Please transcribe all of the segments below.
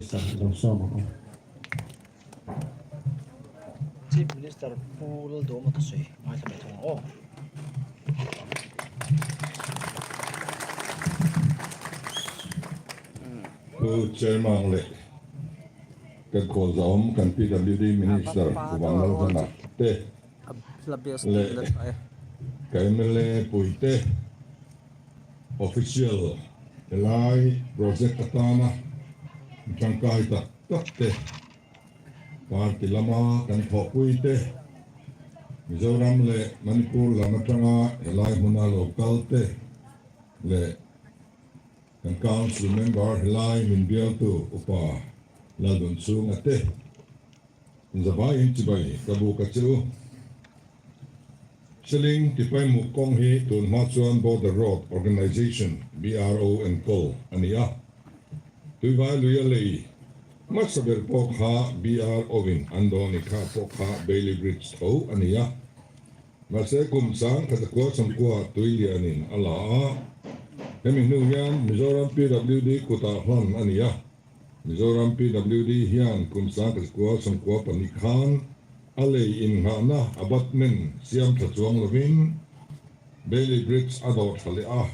Minister lo sawm ang aw. Chief Minister Pu Lalduhawma thusawi ngaithla ve thung ang aw. Pu Chairman leh kan khualzawm kan PWD Minister Pu Vanlalhana te leh ka mla puite Official helai project atana tangkai tak tak te, party lama kan thawhpui te, Mizoram leh Manipur lam atanga helai hmuna lo kal te leh kan Council member helai min bialtu Upa Laldunchhunga te inzavaiin chibai ka buk a che u. Seling Tipaimuk kawng hi tun hma chuan Border Road Organisation, BRO, enkawl a ni a. Tuivai lui a lei hmasa ber pawh kha BRO-in an dawn i kha pawh kha Bailey Bridge tho a ni a. Mahse kum sang khat a kua chhungkua tui lianin a la a. Hemi hnu hian Mizoram PWD kutah hlan a ni a. Mizoram PWD hian kum sang khat kua chhungkua pahnih khan A lei innghahna abutment siam tha chuang lovin Bailey Bridge a dawh tha leh a,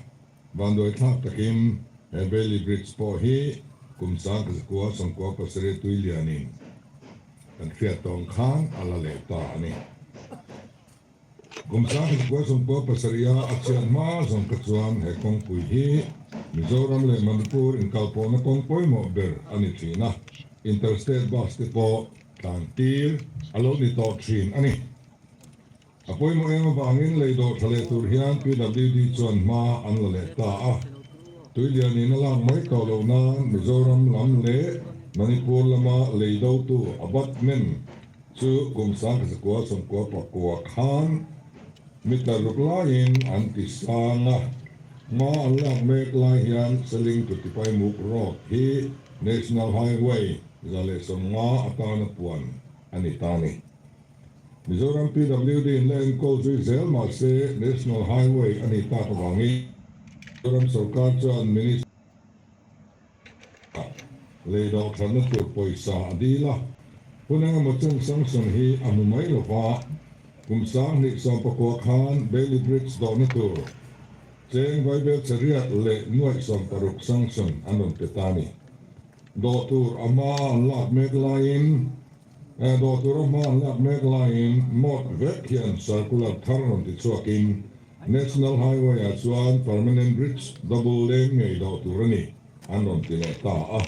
vanduaithlak takin he Bailey Bridge pawh hi kum 1997 tui lianin kan hriat tawng khan a la leh ta a ni. Kum 1997 a a chhiat hma zawng kha chuan he kawngpui hi Mizoram leh Manipur inkalpawhna kawng pawimawh ber a ni thin a, Interstate bus te pawh tlan tir a lo ni tawh thin a ni. A pawimawh em avangin lei dawh tha leh tur hian PWD chuan hma an la leh ta a. Tuilianin a lak mai tawh loh nan Mizoram lam leh Manipur lama lei dotu abutment chu kum 1999 khan meter ruk laiin an ti sang a. Hma an lak mek lai hian Seling to Tipaimuk Road hi National Highway 150 atana puan a ni ta a ni. Mizoram PWD in la enkawl zui zel mah se National Highway a nih tak avangin Mizoram sorkar chuan Minister lei dawhthlanna tur pawisa a dil a, hun engemaw chen sanction hi a hmu mai lo va, kum 2019 khan Bailey Bridge dawhna tur cheng vaibel chariat leh nuaih 60 sanction an rawn pe ta a ni. Dawh tur a hma an lak mek laiin Dawh tur a hma an lak mek laiin Mawt vek hian circular thar rawn ti chhuakin National Highway ah chuan permanent bridge double lane ngei dawh tur a ni an rawn ti leh ta a.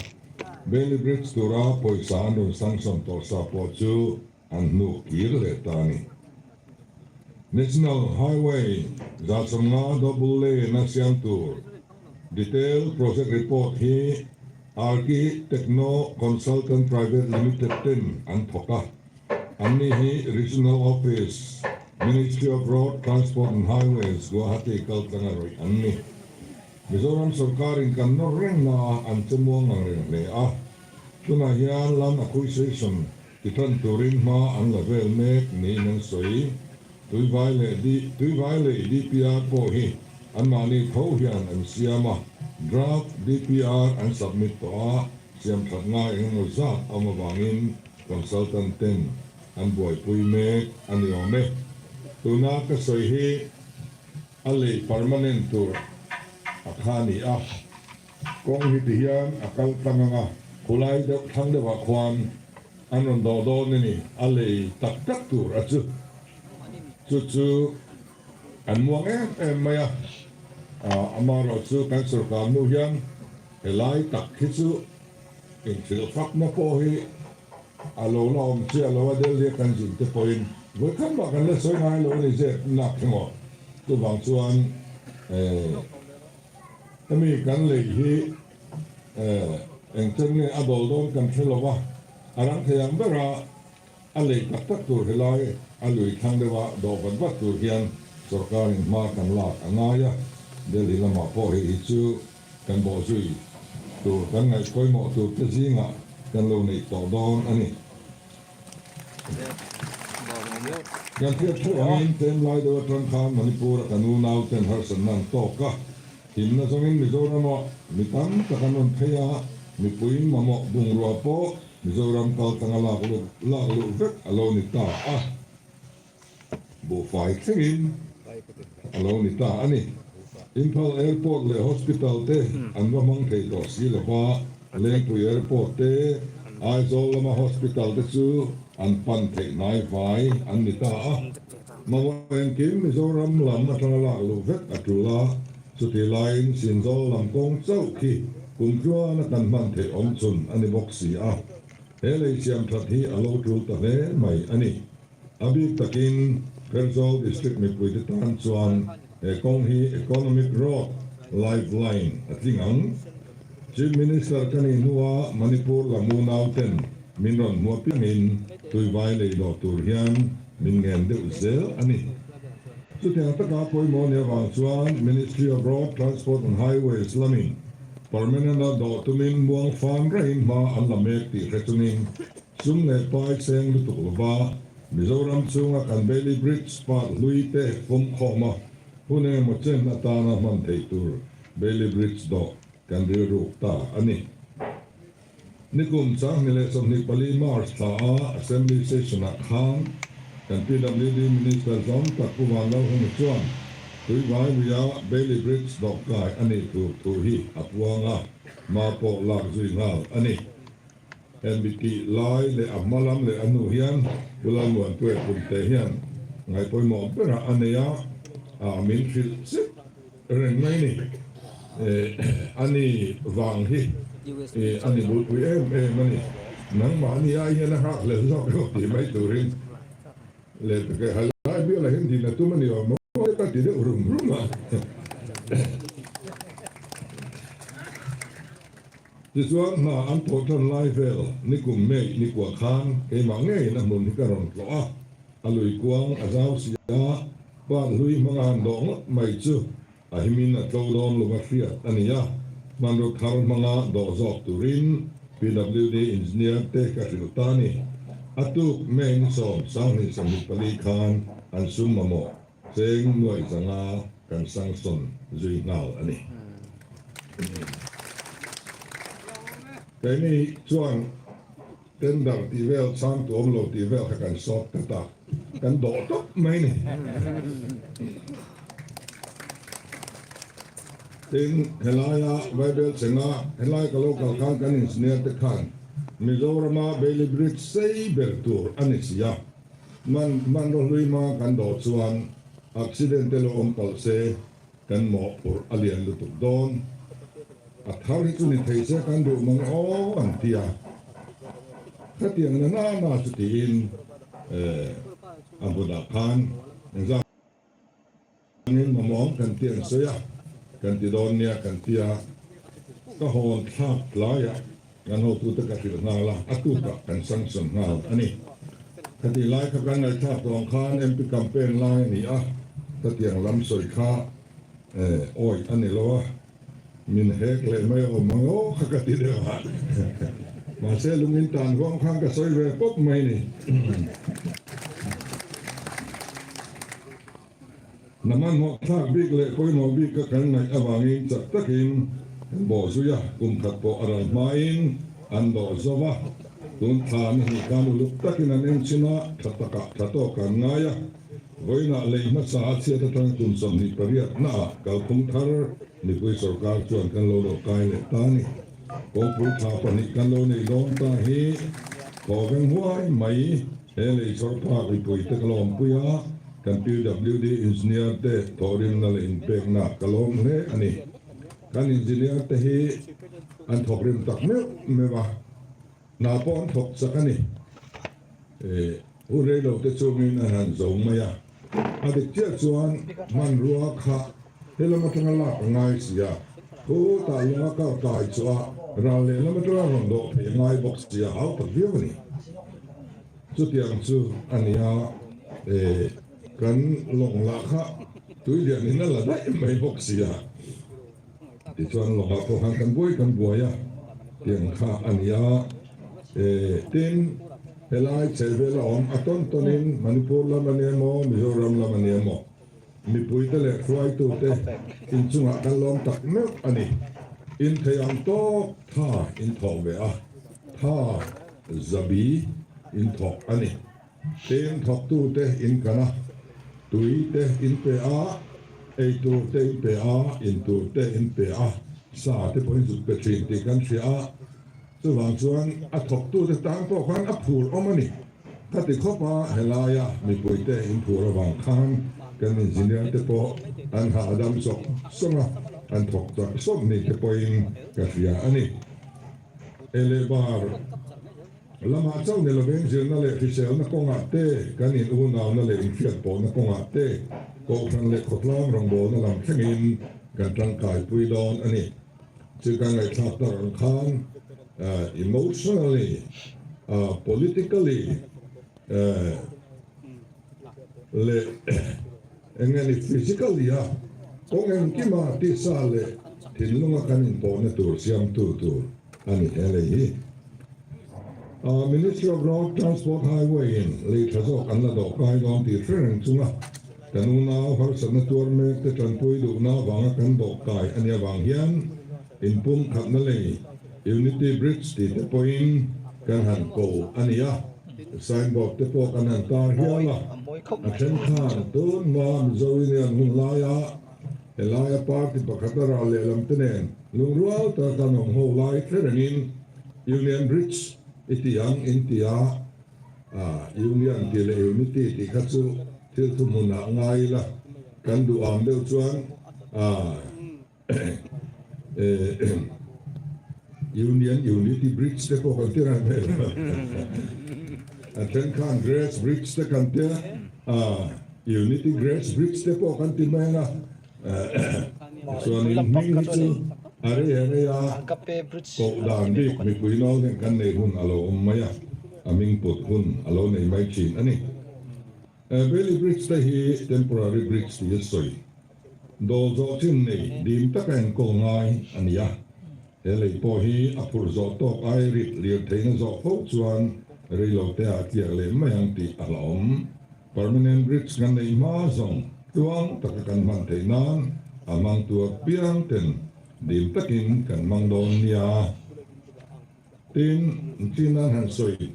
Bailey Bridge tura pawisa an rawn sanction tawh sa pawh chu an hnuh kir leh ta a ni. National Highway 150 double lane a siam tur detail project report hi Arki Techno Consultant Private Limited ten an thawk a, anni hi Regional Office, Ministry of Road Transport and Highways, Guwahati kaltlanga rawih an ni. Mizoram sorkarin kan nawr reng na a an che muang ang reng hle a, tunah hian land acquisition Ti tan turin hma an la vel mek niin an sawi. Tuivai leh Tuivai leh DPR pawh hi anmahni tho hian an siam a, draft DPR an submit tawh a, siam that ngai engemaw zat awm avangin consultant ten an buaipui mek a ni awm e. Tuna ka sawi hi a lei permanent tur a kha ni a. Kawng hi ti hian a kal tlang ang a, khulai deuh thlang deuhah khuan an rawn dawh dawn a ni, a lei tak tak tur a chu chu chu an muang em em mai a, amaherawh chu kan sorkar hnu hian helai tak hi chu inhrilh fakna pawh hi a lo la awm chiah lo a, Delhi a kan zin te pawhin vawikhat mah kan la sawi ngai lo a ni zep nak emaw chuvang chuan eh. Hemi kan lei hi engchen nge a dawl dawn kan hre lo va, a rang thei ang bera a lei tak tak tur helai a lui thlang deuha dawh vat vat tur hian sorkarin hma kan lak a ngai a, Delhi lamah pawh hei hi chu kan bawhzui tur kan ngaih pawimawh tur te zingah kan lo neih tawh dawn a ni. Kan hriat thu angin tlem lai deuh atang khan Manipur a kan unau ten harsatna an tawk a, himna zawngin Mizoram ah mi tam tak an rawn phei a. Mipuiin mamawh bungrua pawh Mizoram kal tanga lak luh lak luh vek a lo ni ta a, buhfai thlengin a lo ni ta a ni. Imphal Airport leh Hospital te an va hmang thei tawh si lo va, Lengpui Airport te, Aizawl lama Hospital te chu an pan theih hnai vai an ni ta a. Mamawh engkim Mizoram lam atanga lak luh vek a tul a, chutih laiin Sinzawl lam kawng chauh khi kum tluana kan hman theih awm chhun a ni bawk si a, he lei siam that hi a lo tul ta hle mai a ni. A bik takin Pherzawl District mipuite tan chuan he kawng hi Economic Road Lifeline a tling ang. Chief Minister ka nih hnua Manipur lam unauten min rawn hmuah piangin tuivai lei dawh tur hian min ngen deuh zel a ni. Chutiang taka pawimawh ni avang chuan Ministry of Road Transport and Highways lamin permanent-a dawh tumin muang fan rengin hma an la mek tih hre chungin sum leh pai cheng lutuk lova Mizoram chhunga kan Bailey Bridge part hlui te fawmkhawm a hun engemaw chen atana hman theih tur Bailey Bridge dawh kan rilruk ta a ni. Nikum 2024 March thla a Assembly Session ah khan kan PWD Minister zawng tak Pu Vanlalhuma chuan Tuivai luia Bailey Bridge dawh kai a nih tur thu hi a puang a, hma pawh lak zui nghal a ni. Hemi tih lai leh a hma lam leh a hnu hian Pu Lalmuanpuia Punte hian ngaihpawimawh berah a nei a, a min hrilh zet reng mai ni. A ni vang hi a ni bulpui em em a ni. Nangmahni ai hian a nghak hlel zawk emaw tih mai turin leh halai bialah hian din a tum a ni awm maw ka ti deuh rum rum a. Tichuan hna an thawh tan lai vel nikum May nikua khan keimah ngeiin a hmun hi ka rawn tlawh a, a lui kuang a zau si a, part hlui hmanga han dawh ngawt mai chu a himin a tlo dawn lo va hriat a ni a, hmanraw thar hmanga dawh zawk turin PWD engineer te ka hrilh ta a ni. A tuk May ni 10, 2024 khan an sum mamawh Cheng nuaih zanga kan sanction zui nghal a ni. Keini chuan tender tih vel chhang tuam lo tih vel kha kan sawt ta ta, kan dawh tawp mai ni. Tin, helaia Vaibel chenga helai ka lo kal khan kan engineer te khan Mizorama Bailey Bridge sei ber tur a ni si a. Man hmanraw hlui hma kan dawh chuan accident te lo awm palh se kan mawhphurh a lian lutuk dawn. A thar hi chu ni thei se kan duh mang aw an ti a. Khatiang na na na chu tiin a hmunah khan engzat Angin mamawng kan ti an sawi a, kan ti dawn nia kan ti a, ka hawn thlak tlaiah kan hotute ka hrilh nghal a, a tukah kan sanction nghal a ni. Khatih lai kha kan ngaihthlak tawh ang khan MP campaign lai a ni a, khatiang lam sawi kha awih a ni lo a, min hek leh mai awm ang aw kha ka ti deuh a, mahse lungin tan huang khan ka sawi ve pawp mai ni. Naman hmawhthlak bik leh pawimawh bik ka kan ngaih avangin chak takin kan bawh zui a, kum khat pawh a ral hmain an dawh zo va. Tun thla ni hnih khan uluk takin an en chin a, tha takah tha tawk an ngai a. Vawiinah lei hmasa a chhiat atang kum 28 naah kalphung thar mipui sorkar chuan kan lo dawh kai leh ta a ni. Kawngpui thla pahnih kan lo nei dawn ta hi thaw veng huai mai. He lei chawrphak mipuite ka lawmpui a, kan PWD engineer te thawhrimna leh inpekna ka lawm hle a ni. Kan engineer te hi an thawkrim tak meuh meuh a, hna pawh an thawk chak a ni. Hun reilo te chungin an han zo mai a, a dik chiah chuan hmanrua kha helam atanga lak a ngai si a, khutah lunga kal kai chu a ral lehlam atanga rawn dawh theih a ngai bawk si a, hau tak viau a ni. Chutiang chu a ni a, kan lawng lah kha tui lian in a la daih mai bawk si a, tichuan lawngah pawh khan kan buai kan buai a, tiang kha a ni a, tin helai chhehvel a awm a tawn tawnin Manipur lam a ni emaw Mizoram lam a ni emaw mipuite leh hruaitute inchungah kan lawm tak meuh a ni. In thei ang tawk tha in thawk ve a, tha zabi in thawk a ni. Tin, thawktute in kan a, tui te in pe a, ei tur te in pe a, in tur te in pe a, sa te pawh in zuk pe thin tih kan hria a. Chuvang chuan a thawktute tan pawh khan a phur awm a ni. Khati khawp a, helaia mipuite in phur avang khan kan engineer te pawh an hahdam sawk sawk a, an thawk chak sawk ni te pawhin ka hria a ni. E leh bar lamah chauh ni lovin zirna leh hriselna kawngah te, kan in unauna leh inhriat pawhna kawngah te, kohhran leh khawtlang rawngbawlna lam thlengin kan tangkaipui dawn a ni. Chu kan ngaihthlak tak ang khan emotionally, politically leh eng nge ni physically a kawng engkima tisa leh thinlunga kan inpawhna tur siamtu tur a ni he lei hi. Ministry of Road Transport Highway in lei tha zawk an la dawh kai dawn tih hre reng chunga kan unau harsatna tuar mek te tanpui duhna avanga kan dawh kai a nih avang hian inpumkhatna lei Unity Bridge tih te pawhin kan han ko a ni a, signboard te pawh kan han tar hial a, a then khan tun hma Mizo Union hun laia Helaia party pakhat a ral lehlam te nen lungrual taka kan awm ho lai hre rengin Union Bridge i ti ang in ti a, Union tih leh Unity tih kha chu thil thuhmun ah ngai ila kan duh am deuh chuan Union Unity Bridge te pawh kan ti reng mai lo. A then khan Grace Bridge te kan tia. Unity Grace Bridge te pawh kan ti mai ang a, chuanin hming hi chu a rei a rei a, koh dan bik mipui nau hian kan nei hun a lo awm mai a, a hming put hun a lo nei mai thin a ni. Bailey Bridge te hi temporary bridge tih a sawi. Dawl zawh chin nei dim taka enkawl ngai a ni a. He lei pawh hi a phurh zawh tawk ai rit lirtheihna zawh fo chuan reilote ah tliak leh mai ang tih a hlauhawm. Permanent bridge kan neih hma zawng tluang taka kan hman theih nan a hmang tur piang ten dim takin kan hmang dawn nia. Tin, chin nan han sawi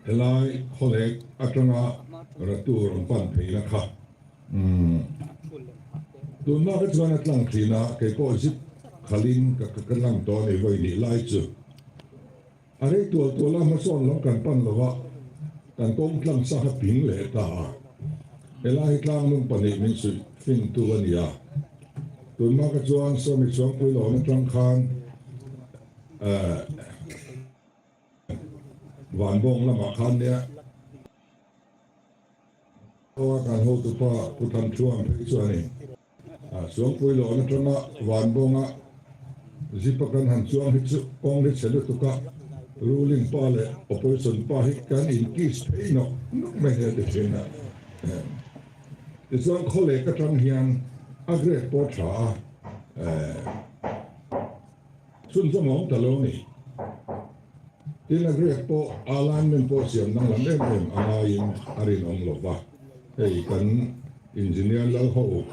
helai khawlek atanga ratu rawn pan pheina kha. Umm. Tunhma ka chuan a tlang thin a, kei pawh zip khalin ka ka lang tawh a ni vawi nih lai chu. A rei tual tual a, hmasawn lam kan pan lo a, kan kawng tlang sa kha ping leh ta a. Helai hi tlangnung pahnih min suih fintu a ni a. Tunhma ka chuan Sawmi Chuangpui lawn atang khan eh Vanbawng lamah khan nia. Aw kan hotupa Pu Thamthuam phei chuan in Suangpui lawn atanga Vanbawnga zip a kan han chuang hi chu kawng hi chhe lutuk a, ruling pa leh opposition pa hi kan in kiss phei nawk nawk mai nia ti thin a. Tichuan khawlek atang hian a grade pawh tha a, Chhunzawm a awm ta lo a ni. Tin, a grade pawh alignment pawh siam danglam em em a ngaiin a rinawm lo va. Hei kan engineer lal ho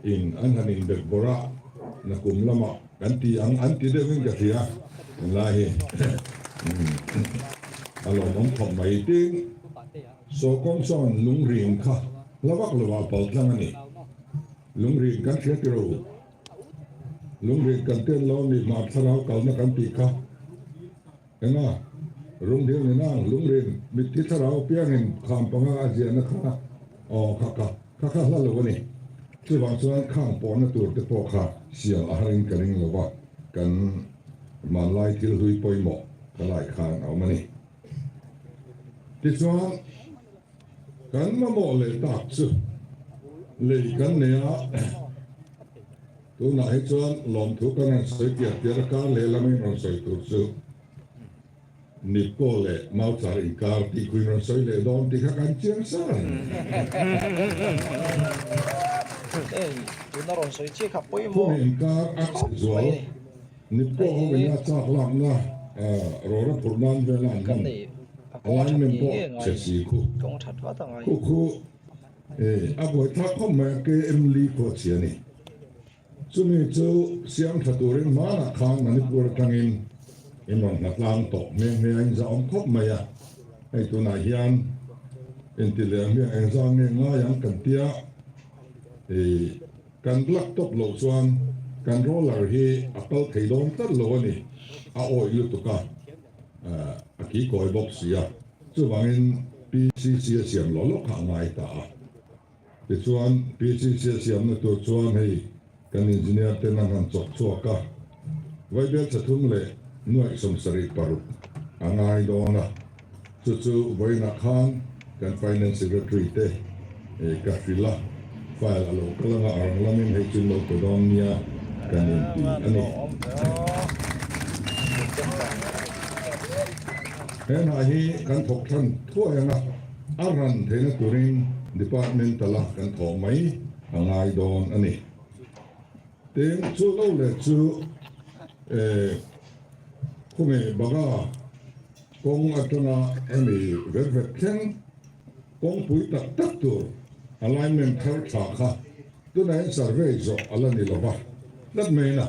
in an han inbet bawrh a, nakum lamah kan ti ang an ti deuhin ka hria tunlai hi a lawmawm khawp mai. Tin, sawkawng chuan lungrin kha hla vak lovah paltlang a ni. Lungrin kan hria tiro. Lungrin kan tel lo ni hmar thlarau kalna kan tih kha enga Rungdil ni nang lungrin mitthi thlarau piangin kham panga a ziahna kha aw kha kha kha kha hla lo a ni. Chuvang chuan khang pawhna tur te pawh kha siam a harin ka ring lo va, kan hmanlai thil hlui pawimawh ka lai khan a awm a ni. Tichuan. Kan mamawh leh tak chu lei kan nei a, tunah hi chuan lawmthu kan rawn sawi piar piar a, kar lehlamin rawn sawi tur chu Nipko leh Mauchar inkar tih khuin rawn sawi leh dawn tih kha kan chiang sa reng. Tuna rawn sawi chiah kha pawimawh Khua inkar a chhe zual, Nipko ho ina chak lakna rawra phurh nan vela an hman. Alignment pawh chhe si khu. Khu khu a buaithlak khawp mai a, KM Lee pawh a chhia a ni. Chumi chu siam tha turin hmanah khan Manipur atangin in rawn hnatlang tawh nghe nghe a inzahawm khawp mai a. Hei tunah hian inti leh hmiang engzah nge ngai ang kan tia i kan black top loh chuan kan roller hi a kal thei dawn tlat lo a ni, a awih lutuk a, a kikawi bawk si a, chuvangin PCC a siam lawh lawk kha a ngai ta a. Tichuan PCC a siamna tur chuan hei kan engineer ten an han chawk chhuak a, Vaibel 3 760 a ngai dawn a, chu chu vawiinah khan kan Finance Secretary te ka hrilh a, file a lo kal anga a rang lamin hei chu lo pe dawn nia kan inti a ni. He hna hi kan thawk than thuai anga a ran theihna turin Departmental-a kan thawh mai a ngai dawn a ni. Tin, chu lo leh chu khume baga kawng atanga hemi vet vet thleng kawngpui tak tak tur alignment thar tha kha tunah hian survey zawh a la ni lova tlat mai na.